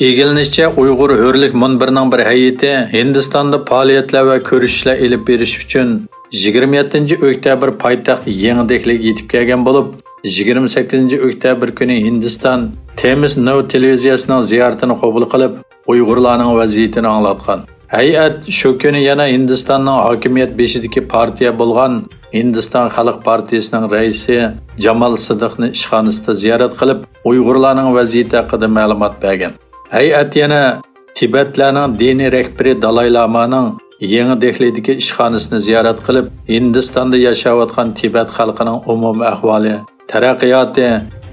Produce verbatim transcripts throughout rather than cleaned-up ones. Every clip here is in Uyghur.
ئىگىلىنىشىچە، ئۇيغۇر ھۆرلۈك مۇنبىرىنىڭ بىر ھەيئىتى ھىندىستاندا پائالىيەتلەر ۋە كۆرۈشۈشلەر ئېلىپ بېرىش ئۈچۈن يىگىرمە يەتتىنچى ئۆكتەبىر پايتەخت يېڭى دېھلىگە يېتىپ كەلگەن بولۇپ، يىگىرمە سەككىزىنچى ئۆكتەبىر كۈنى ھىندىستان تېمىس ناۋ تېلېۋىزىيەسىنىڭ زىيارىتىنى قوبۇل قىلىپ، ئۇيغۇرلارنىڭ ۋەزىيىتىنى ئاڭلاتقان. ھەيئەت شۇ كۈنى يەنە ھىندىستاننىڭ ھاكىمىيەت بېشىدىكى پارتىيە بولغان ھىندىستان خەلق پارتىيىسىنىڭ رەئىسى جامال سىدىقنى ئىشخانىسىدا زىيارەت قىلىپ، ئۇيغۇرلارنىڭ ۋەزىيىتى ھەققىدە مەلۇمات بەرگەن. ھەيئەت يەنە تىبەتلەرنىڭ دىنىي رەھبىرى دالاي لامانىڭ يېڭى دېھلىدىكى ئىشخانىسىنى زىيارەت قىلىپ، ھىندىستاندا ياشاۋاتقان تىبەت خەلقىنىڭ ئومۇمىي ئەھۋالى، تەرەققىياتى،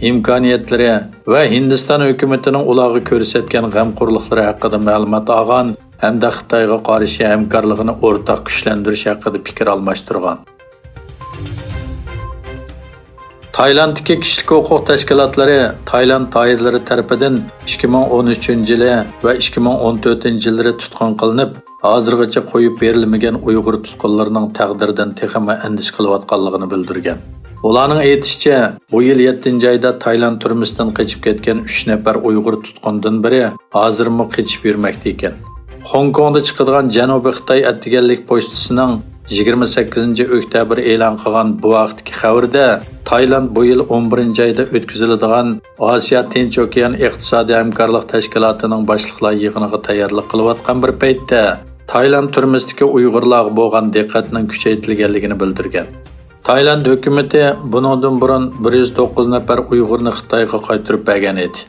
ئىمكانىيەتلىرى ۋە ھىندىستان ھۆكۈمىتىنىڭ ئۇلارغا كۆرسەتكەن غەمخورلۇقلىرى ھەققىدە مەلۇمات ئالغان ھەمدە خىتايغا قارشى ھەمكارلىقىنى ئورتاق كۈچلەندۈرۈش ھەققىدە پىكىر ئالماشتۇرغان. تايلاندتىكى كىشىلىك ھوقۇق تەشكىلاتلىرى تايلاند دائىرىلىرى تەرىپىدىن ئىككى مىڭ ئون ئۈچىنچى يىلى ۋە ئىككى مىڭ ئون تۆتىنچى يىللىرى تۇتقۇن قىلىنىپ، ھازىرغىچە قويۇپ بېرىلمىگەن ئۇيغۇر تۇتقۇنلىرىنىڭ تەقدىرىدىن تېخىمۇ ئەندىشە قىلىۋاتقانلىقىنى بىلدۈرگەن. ئۇلارنىڭ ئېيتىشىچە، بۇ يىل يەتتىنچى ئايدا تايلاند تۈرمىسىدىن قېچىپ كەتكەن ئۈچ نەپەر ئۇيغۇر تۇتقۇندىن بىرى ھازىرمۇ قېچىپ يۈرمەكتە ئىكەن. خوڭكوڭدا چىقىدىغان جەنۇبىي خىتاي ئەتىگەنلىك پوچتىسىنىڭ يىگىرمە سەككىزىنچى ئۆكتەبىر ئېلان قىلغان بۇ ھەقتىكى خەۋىرىدە، تايلاند بۇ يىل ئون بىرىنچى ئايدا ئۆتكۈزۈلىدىغان ئاسىيا تىنچ ئوكيان ئىقتىسادىي ھەمكارلىق تەشكىلاتىنىڭ باشلىقلار يىغىنىغا تەييارلىق قىلىۋاتقان بىر پەيتتە، تايلاند تۈرمىسىدىكى ئۇيغۇرلارغا بولغان دىققەتنىڭ كۈچەيتىلگەنلىكىنى بىلدۈرگەن. تايلاند ھۆكۈمىتى بۇنىڭدىن بۇرۇن بىر يۈز توققۇز نەپەر ئۇيغۇرنى خىتايغا قايتۇرۇپ بەرگەن ئىدى.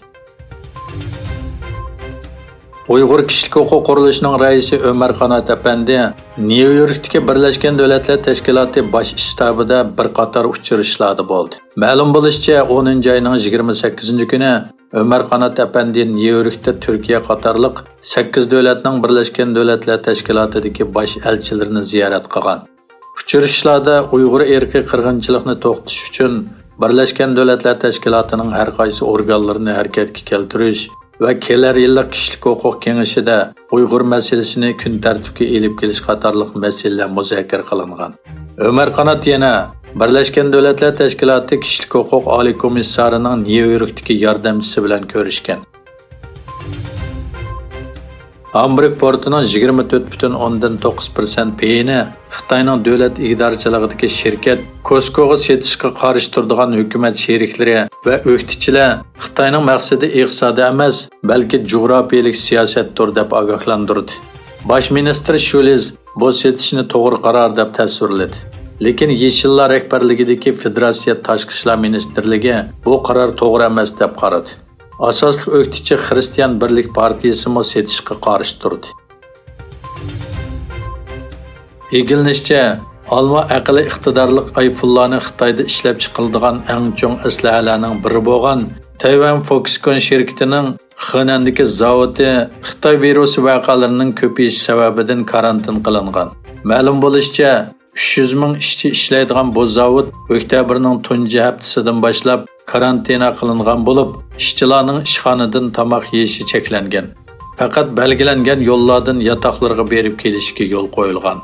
ئۇيغۇر كىشىلىك ھوقۇق قۇرۇلۇشىنىڭ رەئىسى ئۆمەر قانات ئەپەندى نيۇ يوركتىكى بىرلەشكەن دۆلەتلەر تەشكىلاتى باش شتابىدا بىر قاتار ئۇچرىشىشلاردا بولدى. مەلۇم بولۇشىچە، ئونىنچى ئاينىڭ يىگىرمە سەككىزىنچى كۈنى ئۆمەر قانات ئەپەندى نيۇ يوركتا تۈركىيە قاتارلىق سەككىز دۆلەتنىڭ بىرلەشكەن دۆلەتلەر تەشكىلاتىدىكى باش ئەلچىلىرىنى زىيارەت قىلغان. ئۇچرىشىشلاردا ئۇيغۇر ئىرقىي قىرغىنچىلىقنى توختىتىش ئۈچۈن بىرلەشكەن دۆلەتلەر تەشكىلاتىنىڭ ھەر قايسى ئورگانلىرىنى ھەرىكەتكە كەلتۈرۈش ۋە كېلەر يىللىق كىشىلىك ھوقۇق كېڭىشىدە ئۇيغۇر مەسىلىسىنى كۈن تەرتىپكە ئېلىپ كېلىش قاتارلىق مەسىلىلەر مۇزاكىرە قىلىنغان. ئۆمەر قانات يەنە بىرلەشكەن دۆلەتلەر تەشكىلاتى كىشىلىك ھوقۇق ئالىي كومىسسارىنىڭ نيۇ يوركتىكى ياردەمچىسى بىلەن كۆرۈشكەن. ھامبۇرگ پورتىنىڭ يىگىرمە تۆت پۈتۈن ئوندىن توققۇز پىرسەنت پېيىنى خىتاينىڭ دۆلەت ئىگىدارچىلىقىدىكى شىركەت كوسكوغا سېتىشقا قارشى تۇرىدىغان ھۆكۈمەت شېرىكلىرى ۋە ئۆكتىچىلەر خىتاينىڭ مەقسىتى ئىقتىسادىي ئەمەس، بەلكى جۇغراپىيەلىك سىياسەتتۇر، دەپ ئاگاھلاندۇردى. باش مىنىستىر شۇلىز بۇ سېتىشنى توغرا قارار دەپ تەسۋىرلىدى. لېكىن يېشىللار رەھبەرلىكىدىكى فېدېراتسىيە تاشقى ئىشلار مىنىستىرلىكى بۇ قارار توغرا ئەمەس دەپ قارىدى. ئاساسلىق ئۆكتىچى خىرىستىيان بىرلىك پارتىيىسىمۇ سېتىشقا قارشى تۇردى. ئىگىلىنىشىچە، ئالما ئەقلىي ئىقتىدارلىق ئايفونلارنى خىتايدا ئىشلەپچىقىرىدىغان ئەڭ چوڭ ئەسلىھەلەرنىڭ بىرى بولغان تەيۋەن فوكسكون شىركىتىنىڭ خېنەندىكى زاۋۇتى خىتاي ۋىرۇسى ۋەقەلىرىنىڭ كۆپىيىشى سەۋەبىدىن كارانتىن قىلىنغان. مەلۇم بولۇشىچە، ئۈچ يۈز مىڭ ئىشچى ئىشلەيدىغان بۇ زاۋۇت ئۆكتەبىرنىڭ تۇنجى ھەپتىسىدىن باشلاپ كارانتىنا قىلىنغان بولۇپ، ئىشچىلارنىڭ ئىشخانىدىن تاماق يېيىشى چەكلەنگەن. پەقەت بەلگىلەنگەن يوللاردىن ياتاقلىرىغا بېرىپ كېلىشىگە يول قويۇلغان.